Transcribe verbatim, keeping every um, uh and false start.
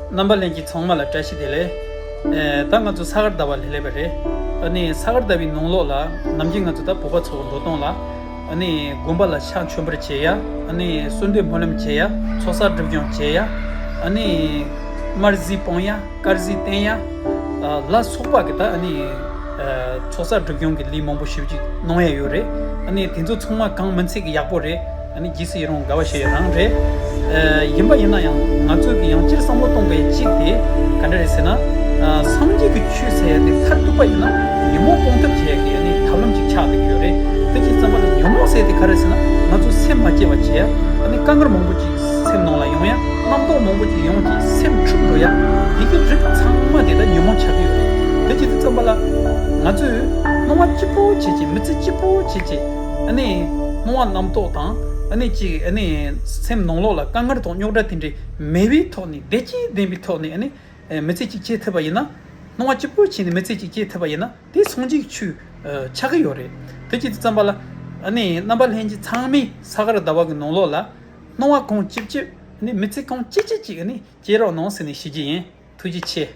རྣམ་པ་ལྷན་རྒྱས་ཚང་མ་ལ་བཀྲ་ཤིས་བདེ་ལེགས། ཨེ། ད་ང་ཚོ་ས་གར་ཟླ་བ་ལ་སླེབས་པ་རེད། ཨ་ནི་ས་གར་ཟླ་བའི་ནང་ལོགས་ལ་ནམ་རྒྱུན་ང་ཚོ་ད་བོད་པ་ཚོ་འགྲོ་སྟངས་ལ། ཨ་ནི་དགོན་པ་ལ་ཕྱག་མཆོད་འབུལ་བྱེད་ཡ། ཨ་ནི་གསོལ་འདེབས་སྨོན་ལམ་བྱེད་ཡ། ཚོགས་བསགས་སྒྲིབ་སྦྱོང་བྱེད་ཡ། ཨ་ནི་དམར་ཟས་སྤོང་ཡ། དཀར་ཟས་བསྟེན་ཡ། ཨ། ལ་སོགས་པ་གི་ད་ཨ་ནི། ཨ། ཚོགས་བསགས་སྒྲིབ་སྦྱོང་གི་ལས་མང་པོ་ཞེ་པོ་ཅིག་གནང་ཡ་ཡོད་རེད། ཨ་ནི་དེ་ཚོ་ཚང་མ་གང་མིན་ཚད་ཀྱི་ཡག་པོ་རེད། ཨ་ནི་རྗེས་སུ་ཡི་རང་དགའ་བ་བྱེད་ཡ་རང་རེད། ཨ། ཡིན་པ་ཡིན་ན་ཡང་ང་ཚོས་ཀྱི་ཡང་སྤྱིར་བསམ་བློ་གཏོང་དགོས་ཡ་གཅིག་དེ་ག་འདྲ་རེད་ཟེར་ན། ཨ། སངས་རྒྱས་ཀྱི་ཆོས་ཟེར་ཡ་དེ་མཐར་ཐུག་པ་ཡིན་ན་ཉོན་མོངས་སྤོང་ཐབས་བྱེད་ཡ་གི་ཨ་ནི་ཐབས་ལམ་ཅིག་ཆགས་བསྡད་ཀྱི་ཡོད་རེད། དེ་ཅིག་ཙམ་པ་ལ་ཉོན་མོངས་ཟེར་ཡ་དེ་ག་རེ་ཟེར་ན། ང་ཚོ་སེམས་མ་སྐྱིད་པ་བྱེད་ཡ། ཨ་ནི་དཀའ་ངལ་མང་པོ་ཅིག་སེམས་ནང་ལ་ཡོང་ཡ། རྣམ་རྟོག་མང་པོ་ཅིག་ཡོང་ཅིག་སེམས་འཁྲུག་འགྲོ་ཡ། དེ་གི་རིགས་ཚང་མ་དེ་ད་ཉོན་མོངས་ཆགས་ཀྱི་ཡོད་རེད། དེ་ཅིག་ཙམ་པ་ལ་ང་ཚོས་སྣང་བ་སྐྱིད་པོ་བྱེད་ཅིག་མི་ཚེ་སྐྱིད་པོ་བྱེད་ཅིག་ཨ་ནི་སྣང་བ་རྣམ་རྟོག་དང་། ཨ་ནི་ཅིག་ཨ་ནི་སེམས་ནང་ལོགས་ལ་དཀའ་ངལ་དང་རྙོག་དྲ་དེ་འདྲའི་མེད་པའི་ཐོག་ནས། བདེ་སྐྱིད་ལྡན་པའི་ཐོག་ནས་ཨ་ནི་མི་ཚེ་གཅིག་སྐྱེལ་ཐུབ་པ་ཡིན་ན། སྣང་བ་སྐྱིད་པོ་བྱས་ནས་མི་ཚེ་གཅིག་སྐྱེལ་ཐུབ་པ་ཡིན་ན། དེ་སངས་རྒྱས་ཀྱི་ཆོས་ཆགས་ཀྱི་ཡོད་རེད། དེ་ཅིག་ཙམ་པ་ལ་ཨ་ནི་རྣམ་པ་ལྷན་རྒྱས་ཚང་མས་ས་གར་ཟླ་བ་གི་ནང་ལོགས་ལ་སྣང་བ་གང་སྐྱིད་སྐྱིད། ཨ་ནི་མི་ཚེ་གང་སྐྱིད་སྐྱིད་ཅིག་ཨ་ནི་སྐྱེལ་རོགས་གནང་ཟེར་ནས་ཞུ་རྒྱུ་ཡིན། ཐུགས་རྗེ་ཆེ།